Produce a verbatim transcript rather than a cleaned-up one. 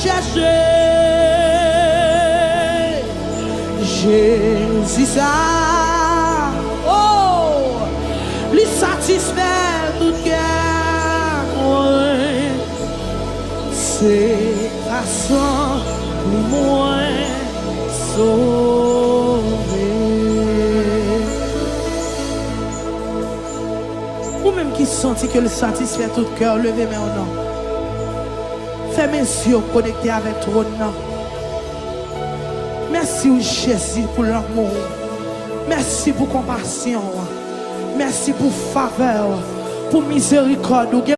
Chèche Jezi sa, oh, li satisfè tout kè mwen. Se gras li mwen sove. Ou menm ki santi ke l satisfè tout kè w, leve men w non. Fèmen zye w, konekte avèk twòn nan. Mèsi w Jezi pou lanmou w. Mèsi pou konpasyon w. Mèsi pou favè w, pou mizerikòd ou. Gen